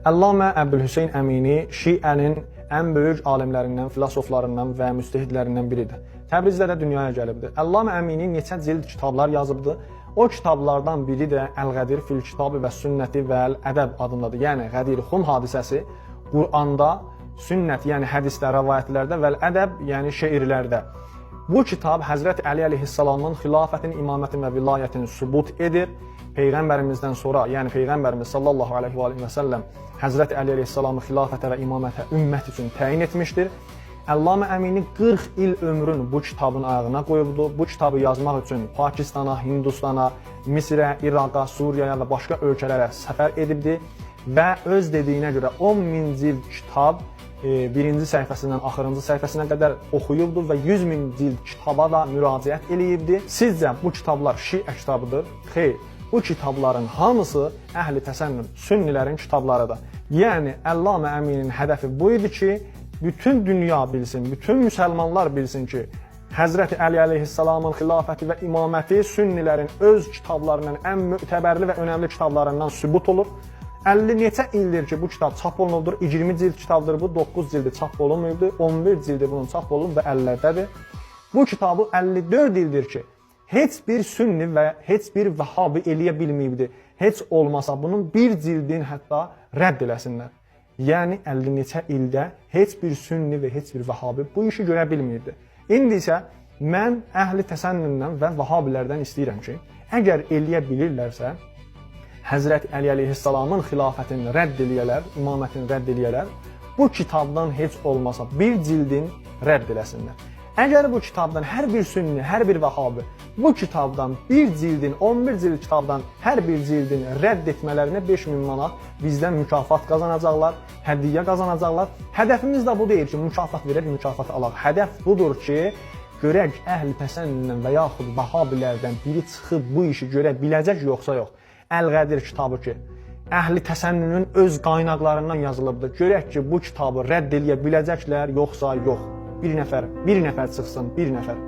Əllamə Əbülhüseyn Əmini Şiənin ən böyük alimlərindən, filosoflarından və müstehidlərindən biridir. Təbrizdə də dünyaya gəlibdir. Əllamə Əmini neçə cild kitablar yazıbdı. O kitablardan biri də Əl-Qədir fil Kitabı və Sünnəti və Əl-Ədəb adındadır. Yəni Qədir Xum hadisəsi Quranda, sünnət, yəni hədisdə, rəvayətlərdə və ədəb, yəni şeirlərdə. Bu kitab Həzrət Əli əleyhissalamın xilafətin, imamətin və vilayətini sübut edir. Peyğəmbərimizdən sonra, yəni Peyğəmbərimiz sallallahu əleyhi və alihi və səlləm Həzrət Əli əleyhissalamı xilafətə və imamətə ümmət üçün təyin etmişdir. Əllamə Əmini 40 il ömrünü bu kitabın ayağına qoyubdu. Bu kitabı yazmaq üçün Pakistana, Hindistana, Misirə, İraqa, Suriyaya və başqa ölkələrə səfər edibdi və öz dediyinə görə 10 min cild kitab birinci səhifəsindən axırıncı səhifəsinə qədər oxuyubdu və 100 min cild kitaba da müraciət eləyibdi. Sizcə bu kitablar Şiə kitabıdır? Xeyr. Bu kitabların hamısı əhli təsənnün, sünnilərin kitablarıdır. Yəni Əllamə Əminin hədəfi bu idi ki, bütün dünya bilsin, bütün müsəlmanlar bilsin ki, Həzrəti Əli əleyhissalamın xilafəti və imaməti sünnilərin öz kitablarından ən mötəbərli və önəmli kitablarından sübut olur. 50 neçə ildir ki, bu kitab çap olunubdur. 20 cild kitabdır bu, 9 cildi çap olunmayıbdır. 11 cildi bunun çap olunub və əllərdədir. Bu kitabı 54 ildir ki, heç bir sünni və heç bir vəhabi eləyə bilməyibdir. Heç olmasa bunun bir cildin hətta rədd eləsinlər. Yəni 50 neçə ildə heç bir sünni və heç bir vəhabi bu işi görə bilməyibdir. İndi isə mən əhli təsənnündən və vəhabilərdən istəyirəm ki, əgər eləyə bilirlərsə, Həzrət Əli əleyhissalamın xilafətini rədd eləyələr, imamətini rədd eləyələr, bu kitabdan heç olmasa bir cildin rədd eləsinlər. Əgər bu kitabdan hər bir sünni, hər bir vəhabi bu kitabdan bir cildin, 11 cild kitabdan hər bir cildin rədd etmələrinə 5000 manat bizdən mükafat qazanacaqlar, hədiyyə qazanacaqlar. Hədəfimiz də bu deyil ki, mükafat verək, mükafat alaq. Hədəf budur ki, görək əhli təsənnündən və yaxud vəhabilərdən biri çıxıb bu işi görə biləcək yoxsa yox. Əl-Qədir kitabı ki, əhli təsənnünün öz qaynaqlarından yazılıbdır. Görək ki, bu kitabı rədd eləyə biləcəklər yoxsa yox. Bir nəfər, bir nəfər çıxsın, bir nəfər.